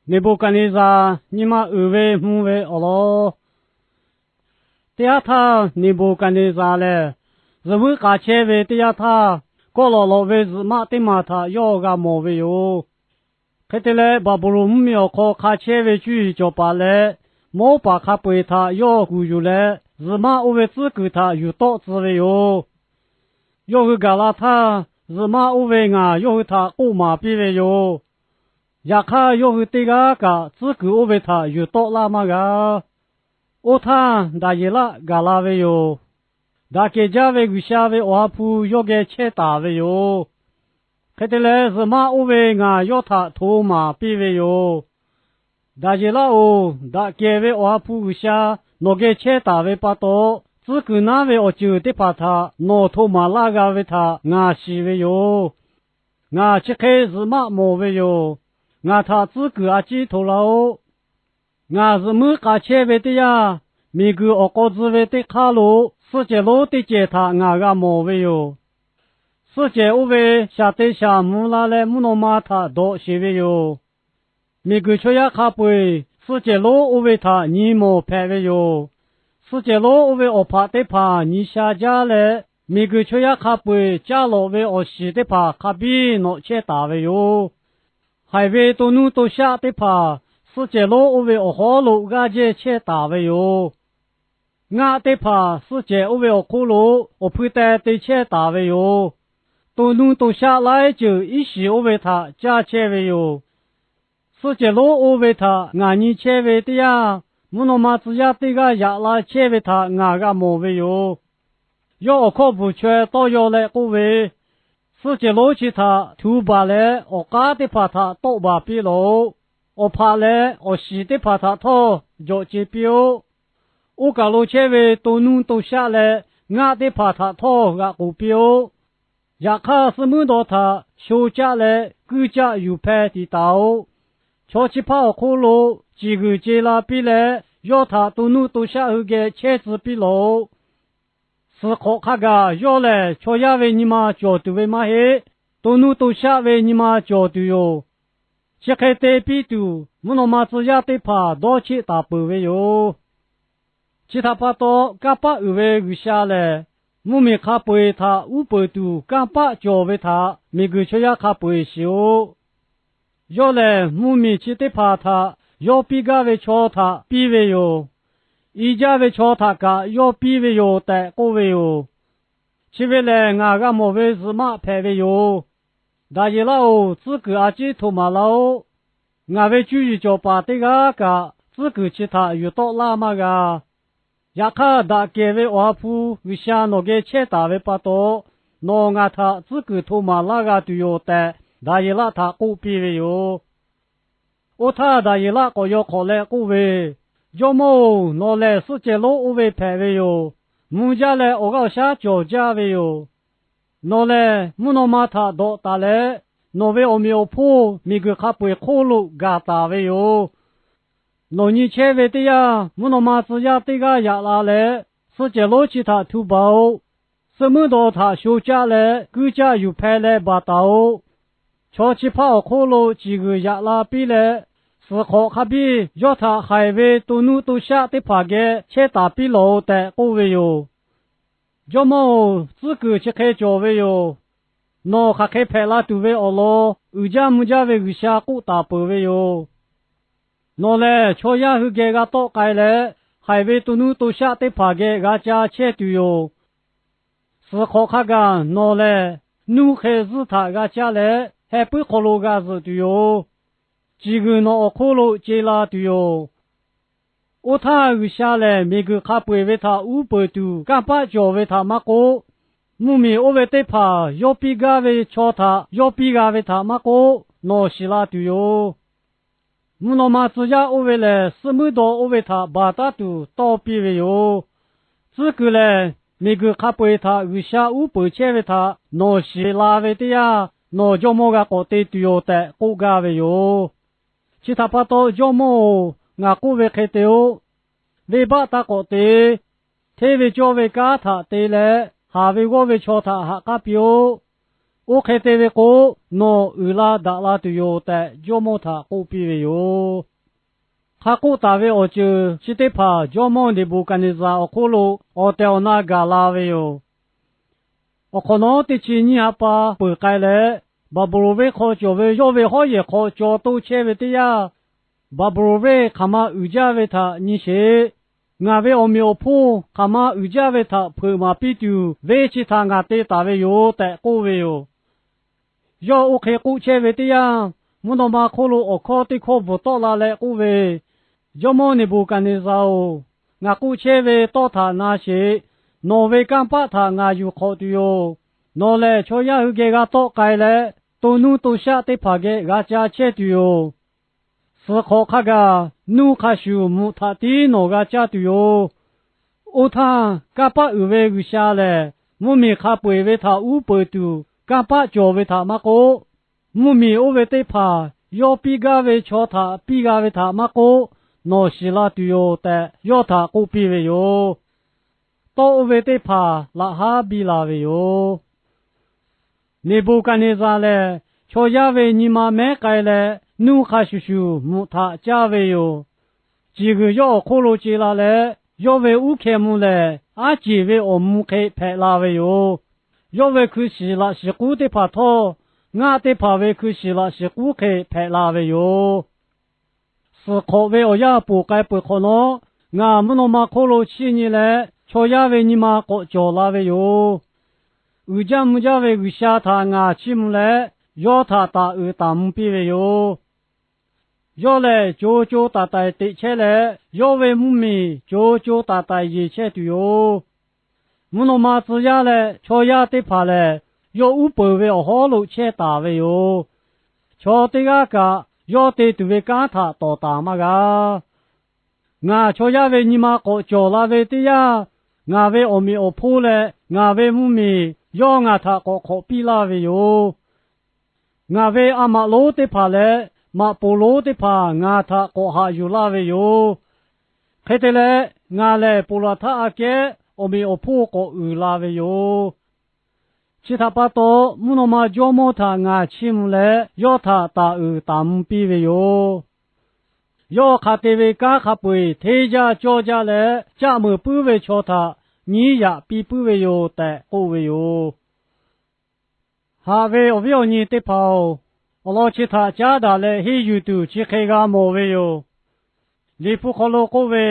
Neˍbuˍhkaˍneˍzaˍ nyi ma uiˍ ve mvuh ve awˬ lawn. Teˇ haˉ htaˇ, Neˍbuˍhkaˍneˍzaˍ lehˬ, zuhˬ muiˉ k'a chehˇ ve teˇ yanˇ htaˇ, kawˆ lawꞈ lawꞈ ve zuhꞈ maˆ teˇ maˬ htaꞈ yawˇ g'a mawˬ ve yoˬ. Hk'e te leh, Baˍbuˍlonˍ mvuhˇmiˬ awˬ hk'aw hk'a chehˇ ve cuˇ yiˍ cawˬ paˍ leh mawˇ paˍ hk'a peu-eˬ htaꞈ yawˇ kuˬ yuˬ leh, zuhꞈ maˆ oˇ ve tcuhˉ kuiˬ htaꞈ yuˬ tawˆ tcuh ve yoˬ. Yawˇ hui gaˬ la htaˇ, zuhꞈ maˆ oˇ ve ngaˬ yawˇ hui htaꞈ k'oˆ maˍ piˇ ve yoˬ. Yaꞈ hk'aˇ, yawˇ hui teˇ g'aˇ kaꞈ tcuhˉ kuiˬ oˇ ve htaꞈ yuˬ tawˆ laˇ maˇ g'a. Oˇ htaˇ, Daˍyeˍlaˆ gaˬ la ve yoˬ. Daꞈ kehˬ jaˇ ve G'uiˬsha ve Awˬ ha hpu yawˇ geh chehˇ taˍ ve yoˬ. Hk'e te leh, zuhꞈ maˆ oˇ ve ngaˬ yawˇ htaꞈ hto maˍ piˇ ve yoˬ. Daˍyeˍlaˆ-oˬ, daꞈ kehˬ ve Awˬ ha hpu G'uiˬsha nawˬ geh chehˇ taˍ ve pa taw, tcuhˉ kuiˬ naˉ ve awˬ ceuˬ teˇ hpaˍ htaꞈ nawˬ hto maˍ laˇ g'a ve htaꞈ ngaˬ shiˍ ve yoˬ. Ngaˬ chi hk'e zuhꞈ maˆ mawˬ ve yoˬ. Ngaˬ htaꞈ tcuhˉ kuiˬ a ciˉ hto laˇ-oˆ. Ngaˬ zuhꞈ muiˉ k'a chehˇ ve teˇ yanˇ, miˬguiˬ awˬ k'aw tcuh ve teˇ hk'aˇ lo suhˆ cehˬ lonˉ teˇ cehˬ htaꞈ ngaˬ g'a mawˬ ve yoˬ. Suhˆ cehˬ oˇ ve shaˍ te shaˍ mvuh la leh mvuhˇ naw ma htaꞈ dawꞈ sheˍ ve yoˬ. Miˬguiˬ chaw yaˇ hk'a peu-eˬ suhˆ cehˬ lonˉ oˇ ve htaꞈ nyi mawˬ hpehꞈ ve yoˬ. Suhˆ cehˬ lonˉ oˇ ve awˬ hpaꞈ teˇ hpaˍ nyi sha jaˇ leh, miˬguiˬ chaw yaˇ hk'a peu-eˬ caˇ lawꞈ ve awˬ shiˍ teˇ hpaˍ hk'a biˇ nawꞈ chehˇ taˍ ve yoˬ. Haiˬ ve to nuˇ to shaˆ teˇ hpaˍ suhˆ cehˬ lonˉ oˇ ve awˬ hawˉ lo g'aˇ jehˇ chehˇ taˍ ve yoˬ. Ngaˆ teˇ hpaˍ suhˆ cehˬ oˇ ve awˬ hk'oˆ lo awˬ hpui teh te chehˇ taˍ ve yoˬ. To nuˇ to shaˆ laiˉ ceuˬ iˉ shiˍ oˇ ve htaꞈ caˇ chehˇ ve yoˬ. Suhˆ cehˬ lonˉ oˇ ve htaꞈ ngaˬ nyi chehˇ ve teˇ yanˇ, mvuhˇ naw ma tcuh yaˇ teˇ g'aˇ yaꞈ la chehˇ ve htaꞈ ngaˬ g'a mawˬ ve yoˬ. Yawˇ awˬ hkawˇ bvuhˬ chaweh tawˇ yaw leh k'oˆ ve, Suhˆ cehˬ lonˉ chi htaꞈ htu baˬ leh awˬ k'aˉ teˇ hpaˍ htaꞈ tawˆ baˬ piˇ lawˬ-oꞈ. Awˬ hpaꞈ leh awˬ shiˍ teˇ hpaˍ htaꞈ htawˇ jawꞈ ce piˇ-oˆ. Oˇ kaˬ lo chehˇ ve to nuˇ to shaˆ leh ngaˆ teˇ hpaˍ htaꞈ htawˇ g'aꞈ k'oˍ piˇ-oˆ. Yaꞈ hk'aˇ, suhˆ muiˉ daw htaꞈ sho caˆ leh kuiˇ caˆ yuˬ hpeh tiˍ taˍ-oꞈ. Chaw chi hpaˇ awˬ hk'oˆ lo ciˬ g'uiˬ ce la piˇ leh, yawˇ htaꞈ to nuˇ to shaˆ hui geh chehˇ tcuh piˇ lawˬ-oꞈ. Suhˍ hk'awꞈ hk'a gaˬ yawˇ lehˬ chaw yaˇ ve nyi ma cawˬ tuˬ ve maˇ heˆ. To nuˇ to shaˆ ve nyi ma cawˬ tuˬ yoˬ. Chi hk'e te piˇ tuˬ, mvuhˇ naw ma tcuh yaˇ teˇ hpaˍ dawˇ cheˆ taˍ peuˬ ve yoˬ. Chi htaꞈ pa taw, kanˇ paˆ uiˍ ve G'uiˬsha lehˬ, mvuhˇmiˬ hk'a peu-eˬ htaꞈ uˉ peunˍ tuˬ kanˇ paˆ cawˬ ve htaꞈ miˬguiˬ chaw yaˇ hk'a peu-eˬ shiˍ-oꞈ. Yawˇ lehˬ, mvuhˇmiˬ chi teˇ hpaˍ htaꞈ yawˇ piˇ gaˇ ve chaw htaꞈ piˇ ve yoˬ. I jaˇ ve chaw htaꞈ kaꞈ yawˇ piˇ ve yoˬ tehꞈ k'oˆ ve yoˬ. Chi ve lehˬ, ngaˬ g'a mawˬ ve zuhꞈ maˆ hpehꞈ ve yoˬ. Daˍyeˍlaˆ-oˬ, tcuhˉ kuiˬ a ciˉ hto maˍ laˇ-oˆ. Ngaˬ ve cuˇ yiˍ cawˬ paˍ teˇ g'aˇ kaꞈ tcuhˉ kuiˬ chi htaꞈ yuˬ tawˆ laˇ maˇ g'a. Yaꞈ hk'aˇ, daꞈ kehˬ ve Awˬ ha hpu G'uiˬsha nawˬ geh chehˇ taˍ ve pa taw, nawˬ ngaˬ htaꞈ tcuhˉ kuiˬ hto maˍ laˇ g'a tuˬ yoˬ tehꞈ, Daˍyeˍlaˆ htaꞈ k'oˆ piˇ ve yoˬ. Oˇ htaˇ, Daˍyeˍlaˆ k'awꞈ yaw hk'awꞈ leh k'oˆ ve, Jawˇmawˇ-oˬ, nawˬ lehˬ suhˆ cehˬ lonˉ oˇ ve hpehꞈ ve yoˬ. Mvuh jaˇ leh awˬ g'aˇ awˬ shaˉ cawˬ jaˇ ve yoˬ. Nawˬ lehˬ mvuhˇ naw ma htaꞈ dawꞈ taˍ leh, nawˬ ve awˬ meꞈ awˬ hponˇ miˬguiˬ hk'a peu-eˬ hk'oˆ lo gaˬ taˍ ve yoˬ. Nawˬ nyi chehˇ ve teˇ yanˇ, mvuhˇ naw ma tcuh yaˇ teˇ g'aˇ yaꞈ la leh, suhˆ cehˬ lonˉ chi htaꞈ htu baˬ-oꞈ. Suhˆ muiˉ daw htaꞈ sho caˆ leh kuiˇ caˆ yuˬ hpeh leh baˬ taˍ-oꞈ. Chaw chi hpaˇ awˬ hk'oˆ lo ciˬ g'uiˬ yaꞈ la piˇ leh, suhˍ hk'awꞈ hk'a biˇ yawˇ htaꞈ haiˬ ve to nuˇ to shaˆ teˇ hpaˍ geh chehˇ taˍ piˇ lawˬ-oꞈ tehꞈ k'oˆ ve yoˬ. Jawˇmawˇ-oˬ, tcuhˉ kuiˬ chi hk'e cawˬ ve yoˬ. Nawˬ hk'aˬ hk'e hpehꞈ la tuˬ ve awˬ lawn uiˍ jaˇ mvuh jaˇ ve G'uiˬsha k'oˆ taˍ peuˬ ve yoˬ. Nawˬ lehˬ chaw yaˇ hui geh g'a tawˆ k'ai leh, haiˬ ve to nuˇ to shaˆ teˇ hpaˍ geh g'a ca chehˇ tuˬ yoˬ. Suhˍ hk'awꞈ hk'a gaˬ nawˬ lehˬ, nuˇ hk'e zuhˇ htaꞈ g'a caˇ leh, heh puiˉ hk'aw lo g'a zuhꞈ tuˬ yoˬ. Ciˬ g'uiˬ nawˬ awˬ hk'oˆ lo ce la tuˬ yoˬ. Oˇ htaˇ, G'uiˬsha lehˬ miˬguiˬ hk'a peu-eˬ ve htaꞈ uˉ peunˍ tuˬ kanˇ paˆ cawˬ ve htaꞈ maˇ k'oˆ, mvuhˇmiˬ oˇ ve teˇ hpaˍ yawˇ piˇ gaˇ ve chaw htaꞈ yawˇ piˇ g'a ve htaꞈ maˇ k'oˆ, nawˬ shiˍ la tuˬ yoˬ. Mvuhˇ naw ma tcuh yaˇ oˇ ve lehˬ, suhˆ muiˉ daw oˇ ve htaꞈ baˬ taˉ tuˬ tawˇ piˇ ve yoˬ. Tcuhˉ kuiˬ lehˬ, miˬguiˬ hk'a peu-eˬ htaꞈ G'uiˬsha uˉ peunˍ chehˇ ve htaꞈ nawˬ shiˍ la ve teˇ yanˇ, nawˬ jawˇmawˇ g'a k'awꞈ te tuˬ yoˬ tehꞈ k'oˆ gaˇ ve yoˬ. Chi htaꞈ pa taw, Jawˇmawˇ-oˬ, ngaˬ k'oˆ ve hk'e te-o. Venˇbaˆ taˇ k'awꞈ te. Hteˇ ve cawˇ ve kanˉ htaꞈ te leh, haˍ ve g'awˇ ve chaw htaꞈ ha k'aˉ piˇ-oˆ. Oˇ hk'e te ve k'o, nawˬ uiˍ la daꞈ la tuˬ yoˬ tehꞈ jawˇmawˇ htaꞈ k'oˆ piˇ ve yoˬ. Hk'a k'oˆ taˍ ve awˬ ceuˬ chi teˇ hpaˍ jawˇmawˇ Neˍbuˍhkaˍneˍzaˍ awˬ hk'oˆ lo awˬ tehˬ awˬ na gaˬ la ve yoˬ. Awˬ hk'awꞈ nawˉ teˇ chi nyiˇ ha pa peuˬ k'ai leh, Baˍbuˍlonˍ venˇ hk'aw cawˬ ve yawˇ ve hawˉ yehˬ hk'aw caw toˇ chehˇ ve teˇ yanˇ, Baˍbuˍlonˍ venˇ hk'aˬ ma uiˍ jaˇ ve htaꞈ nyi sheˍ. Ngaˬ ve awˬ meꞈ awˬ hponˇ hk'aˬ ma uiˍ jaˇ ve htaꞈ hpeuꞈ maˍ piˇ tuˬ, venˇ chi htaꞈ ngaˬ te taˍ ve yoˬ tehꞈ k'oˆ ve yoˬ. Yawˇ oˇ hk'e k'oˆ chehˇ ve teˇ yanˇ, mvuhˇ naw ma hk'oˆ lo awˬ hkawˇ teˇ hkawˇ bvuhˬ tawˆ la leh k'oˆ ve, Jawˇmawˇ Neˍbuˍhkaˍneˍzaˍ-oˬ, ngaˬ k'oˆ chehˇ ve tawˇ htaꞈ na sheˍ. Nawˬ ve kanˇ paˆ htaꞈ ngaˬ yuˬ hk'awꞈ tuˬ yoˬ. Nawˬ lehˬ chaw yaˇ hui geh g'a tawˆ k'ai leh, to nuˇ to shaˆ teˇ hpaˍ geh g'a ca chehˇ tuˬ yoˬ. Suhˍ hk'awꞈ hk'a gaˬ nuˇ hk'a shuˍ mvuhꞈ htaꞈ tiˉ nawˬ g'a caˇ tuˬ yoˬ. Oˇ htaˇ, kanˇ paˆ uiˍ ve G'uiˬsha lehˬ, mvuhˇmiˬ hk'a peu-eˬ ve htaꞈ uˉ peunˍ tuˬ kanˇ paˆ cawˬ ve htaꞈ maˇ k'oˆ, mvuhˇmiˬ oˇ ve teˇ hpaˍ yawˇ piˇ gaˇ ve chaw htaꞈ piˇ g'a ve htaꞈ maˇ k'oˆ, nawˬ shiˍ la tuˬ yoˬ tehꞈ yawˇ htaꞈ k'oˆ piˇ ve yoˬ. Tawˇ oˇ ve teˇ hpaˍ laꞈ haˉ biˇ la ve yoˬ. Neˍbuˍhkaˍneˍzaˍ lehˬ, chaw yaˇ ve nyi ma mehˉ k'ai leh, nuˇ hk'a shuˍ shuˍ mvuhꞈ htaꞈ caˇ ve yoˬ. Ciˬ g'uiˬ yawˇ awˬ hk'oˆ lo ce la leh, yawˇ ve uˉ hkeh mvuh lehˬ, aˉ ceˬ ve awˬ mvuh hk'e hpehꞈ la ve yoˬ. Yawˇ ve hkui shiˍ laꞈ shiˍ k'uˉ teˇ hpaˍ htawˇ, ngaˆ teˇ hpaˍ ve hkui shiˍ laꞈ shiˍ k'uˉ hk'e hpehꞈ la ve yoˬ. Suhˍ hk'awꞈ ve awˬ yanˇ ponˬ k'ai peuˬ hk'awꞈ nawˉ, ngaˬ mvuhˇ naw ma hk'oˆ lo chiˇ nyi leh, chaw yaˇ ve nyi ma k'awꞈ cawˬ la ve yoˬ. Uiˍ jaˇ mvuh jaˇ ve G'uiˬsha htaꞈ ngaˬ chiˇ mvuh leh, yawˇ htaꞈ taˍ uiˍ taˍ mvuh piˇ ve yoˬ. Yawˇ lehˬ co co taiˍ taiˍ teꞈ chehˇ leh, yawˇ ve mvuhˇmiˬ co co taiˍ taiˍ yeˬ chehˇ tuˬ yoˬ. Mvuhˇ naw ma tcuh yaˇ leh chaw yaˇ teˇ hpaˍ lehˬ, yawˇ uˉ peunˍ ve awˬ hawˉ lo chehˇ taˍ ve yoˬ. Chaw teˇ g'aˇ kaꞈ yawˇ te tuˬ ve kanˉ htaꞈ tawˍ taˍ maˇ g'a. Ngaˬ chaw yaˇ ve nyi ma k'awꞈ cawˬ la ve teˇ yanˇ, ngaˬ ve awˬ meꞈ awˬ hponˇ leh ngaˬ ve mvuhˇmiˬ yawˇ ngaˬ htaꞈ k'awꞈ hk'awꞈ piˇ laˇ ve yoˬ. Ngaˬ ve a maꞈ lonˉ teˇ hpaˍ leh maꞈ poˍ lonˉ teˇ hpaˍ ngaˬ htaꞈ k'awꞈ haꞈ yuˬ laˇ ve yoˬ. Hk'e te leh, ngaˬ lehˬ ponˬ laˬ htaˇ aꞈ kehˉ awˬ meꞈ awˬ hponˇ k'awꞈ uiˍ la ve yoˬ. Chi htaꞈ pa taw, mvuhˇ naw ma jawˇmawˇ htaꞈ ngaˬ chiˇ mvuh leh, yawˇ htaꞈ taˍ uiˍ taˍ mvuh piˇ ve yoˬ. Yawˇ hk'a te ve kanˉ hk'a peu-eˬ hteˇ jaˇ cawˇ jaˇ leh, caˆ meuˍ puiˉ ve chaw htaꞈ nyiˉ yaꞈ piˇ puiˉ ve yoˬ tehꞈ k'oˆ ve yoˬ. Haꞈ ve awˬ viˉ awˬ nyi teˇ hpaˍ-oˬ, awˬ lawn chi htaꞈ caˉ daꞈ leh henˇ yuˬ tuˬ chi hk'e g'a mawˬ ve yoˬ. Liꞈ hpu hk'aw lo k'oˆ ve,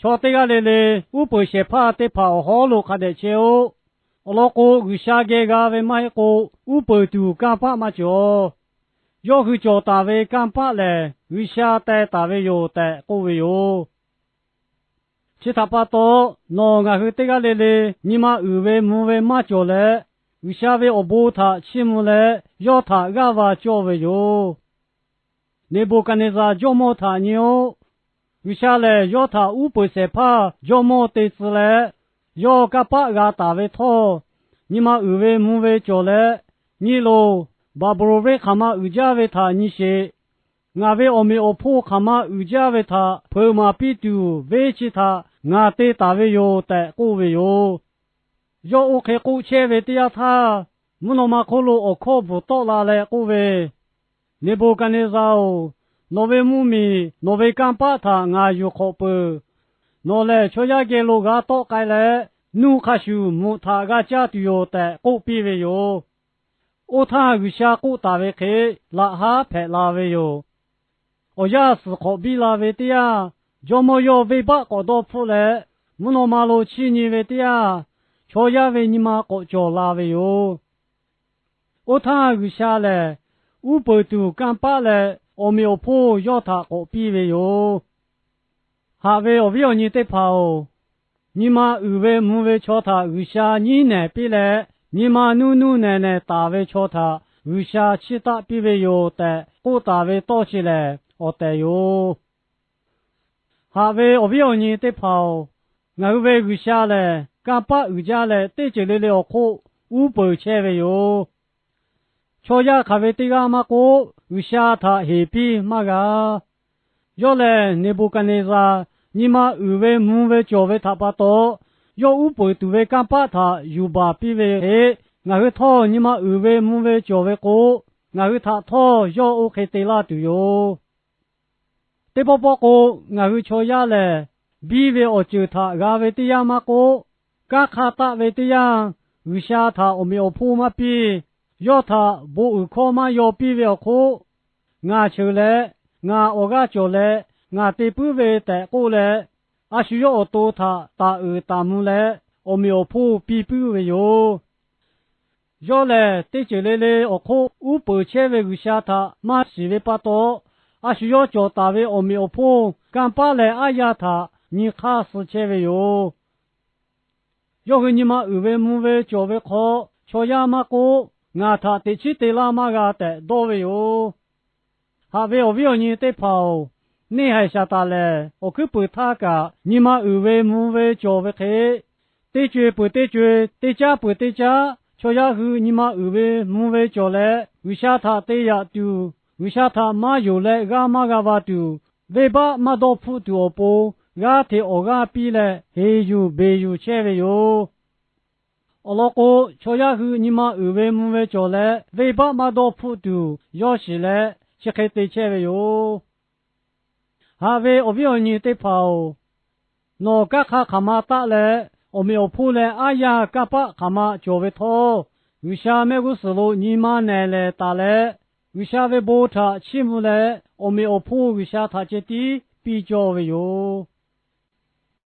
Chaw teˇ g'aˇ le le uˉ peunˍ shehˍ hpaˇ teˇ hpaˍ awˬ hawˉ lo hk'a dehꞈ chehˇ-oˆ. Awˬ lawn k'o, G'uiˬsha geh g'a ve maˇ heˆ k'o, uˉ peunˍ tuˬ kanˇ paˆ maˇ cawˬ. Yawˇ hui cawˬ taˍ ve kanˇ paˆ lehˬ, G'uiˬsha teh taˍ ve yoˬ tehꞈ k'oˆ ve yoˬ. Chi htaꞈ pa taw, nawˬ ngaˬ hui teˇ g'aˇ le le nyi ma uiˍ ve mvuh ve maˇ cawˬ leh, G'uiˬsha ve awˬ bon htaꞈ chiˇ mvuh leh yawˇ htaꞈ g'aˇ va cawˇ ve yoˬ. Neˍbuˍhkaˍneˍzaˍ jawˇmawˇ htaꞈ nyi-oˆ. G'uiˬsha lehˬ, yawˇ htaꞈ uˉ peunˍ shehˍ hpaˇ jawˇmawˇ te tcuh leh, yawˇ kanˇ paˆ g'a taˍ ve htawˇ, nyi ma uiˍ ve mvuh ve cawˬ leh, nyi loˬ, Baˍbuˍlonˍ venˇ hk'aˬ ma uiˍ jaˇ ve htaꞈ nyi sheˍ. Ngaˬ ve awˬ meꞈ awˬ hponˇ hk'aˬ ma uiˍ jaˇ ve htaꞈ hpeuꞈ maˍ piˇ tuˬ, venˇ chi htaꞈ ngaˬ te taˍ ve yoˬ tehꞈ k'oˆ ve yoˬ. Yawˇ oˇ hk'e k'oˆ chehˇ ve teˇ yanˇ htaˇ, mvuhˇ naw ma hk'oˆ lo awˬ hkawˇ bvuhˬ tawˆ la leh k'oˆ ve, Neˍbuˍhkaˍneˍzaˍ-oˬ, nawˬ ve mvuhˇmiˬ nawˬ ve kanˇ paˆ htaꞈ ngaˬ yuˬ hk'awꞈ peuˬ. Nawˬ lehˬ chaw yaˇ geh lo g'a tawˆ k'ai leh, nuˇ hk'a shuˍ mvuhꞈ htaꞈ g'a caˇ tuˬ yoˬ tehꞈ k'oˆ piˇ ve yoˬ. Oˇ htaˇ G'uiˬsha k'oˆ taˍ ve hk'e laꞈ haˉ hpehꞈ la ve yoˬ. Awˬ yanˇ suhˍ hk'awꞈ biˇ la ve teˇ yanˇ, jawˇmawˇ yawˇ venˇbaˆ k'awꞈ dawˇ hpfuhˆ leh, mvuhˇ naw ma lo chiˇ nyi ve teˇ yanˇ, chaw yaˇ ve nyi ma k'awꞈ cawˬ la ve yoˬ. Oˇ htaˇ G'uiˬsha lehˬ, uˉ peunˍ tuˬ kanˇ paˆ leh awˬ meꞈ awˬ hponˇ yawˇ htaꞈ k'awꞈ piˇ ve yoˬ. Haꞈ ve awˬ viˉ awˬ nyi teˇ hpaˍ-oˬ, nyi ma uiˍ ve mvuh ve chaw htaꞈ G'uiˬsha nyiˉ nehˬ piˇ leh, nyi ma nuˇ nuˇ nehˬ nehˬ taˍ ve chaw htaꞈ G'uiˬsha chiˇ taˆ piˇ ve yoˬ tehꞈ k'oˆ taˍ ve tawˇ chi lehˬ awˬ tehˬ yoˬ. Haꞈ ve awˬ viˉ awˬ nyi teˇ hpaˍ-oˬ, ngaˬ hui ve G'uiˬsha lehˬ, kanˇ paˆ uiˍ jaˇ leh teˇ ceuˬ le le awˬ hk'oˆ uˉ peunˍ chehˇ ve yoˬ. Chaw yaˇ hk'aˬ ve teˇ g'aˇ maˇ k'oˆ, G'uiˬsha htaꞈ heˍ piˇ maˇ g'a. Yawˇ lehˬ, Neˍbuˍhkaˍneˍzaˍ nyi ma uiˍ ve mvuh ve cawˬ ve htaꞈ pa taw, yawˇ uˉ peunˍ tuˬ ve kanˇ paˆ htaꞈ yuˬ baˬ piˇ ve hk'e, ngaˬ hui htawˇ nyi ma uiˍ ve mvuh ve cawˬ ve k'o, ngaˬ hui htaꞈ htawˇ yawˇ oˇ hk'e te laˇ tuˬ yoˬ. Teˇ pawˆ pawˆ k'o, ngaˬ hui chaw yaˇ lehˬ, biˇ ve awˬ ceuˬ htaꞈ g'a ve teˇ yanˇ maˇ k'oˆ, kanˇ hk'aˇ taˆ ve teˇ yanˇ, G'uiˬsha htaꞈ awˬ meꞈ awˬ hponˇ maˇ piˇ, yawˇ htaꞈ bon uiˍ hkawˇ maˇ yaw piˇ ve awˬ hk'oˆ, ngaˬ cheuˬ leh, ngaˬ awˬ g'aˇ cawˬ leh, ngaˬ te puiˉ ve tehꞈ k'oˆ leh, a shu yawˇ awˬ to htaꞈ taˍ uiˍ taˍ mvuh leh, awˬ meꞈ awˬ hponˇ piˇ puiˉ ve yoˬ. Yawˇ lehˬ, teˇ ceuˬ le le awˬ hk'oˆ uˉ peunˍ chehˇ ve G'uiˬsha htaꞈ maˇ shiˍ ve pa taw, a shu yawˇ cawˬ taˍ ve awˬ meꞈ awˬ hponˇ kanˇ paˆ leh aˉ yaˇ htaꞈ nyi hk'aˇ suh chehˇ ve yoˬ. Yawˇ hui nyi ma uiˍ ve mvuh ve cawˬ ve hk'aw, chaw yaˇ maˇ k'oˆ, ngaˬ htaꞈ teꞈ chiˉ te laˇ maˇ g'a tehꞈ dawˇ ve yoˬ. Haꞈ ve awˬ viˉ awˬ nyi teˇ hpaˍ-oˬ, neˇ haiˬ Saˍtanˍ lehˬ, awˬ hkuiˉ puiˍ htaˇ kaꞈ nyi ma uiˍ ve mvuh ve cawˬ ve hk'e, teˇ co e peuˬ teˇ co e, teˇ caˉ peuˬ teˇ caˉ, chaw yaˇ hui nyi ma uiˍ ve mvuh ve cawˬ leh, G'uiˬsha htaꞈ te yaꞈ tuˬ, G'uiˬsha htaꞈ maˇ yonˍ leh g'aˇ maˇ g'a va tuˬ, venˇbaˆ maˇ dawˇ hpfuhˆ tuˬ awˬ pon, g'aˇ hteꞈ awˬ g'aˇ piˇ leh heˍ yuˬ beˬ yuˬ chehˇ ve yoˬ. Awˬ lawn k'o, chaw yaˇ hui nyi ma uiˍ ve mvuh ve cawˬ leh, venˇbaˆ maˇ dawˇ hpfuhˆ tuˬ yawˇ shiˍ leh, chi hk'e te chehˇ ve yoˬ. Haꞈ ve awˬ viˉ awˬ nyi teˇ hpaˍ-oˬ, nawˬ kanˇ hk'aˇ hk'aˬ ma taˆ leh, awˬ meꞈ awˬ hponˇ leh aˉ yaˇ kanˇ paˆ hk'aˬ ma cawˬ ve htawˇ, G'uiˬsha mehˆ g'uˇ suhˍ lo nyi ma nehˬ lehˍ taˍ leh, G'uiˬsha ve bon htaꞈ chiˇ mvuh leh, awˬ meꞈ awˬ hponˇ G'uiˬsha htaꞈ ceh tiˉ piˇ cawˇ ve yoˬ.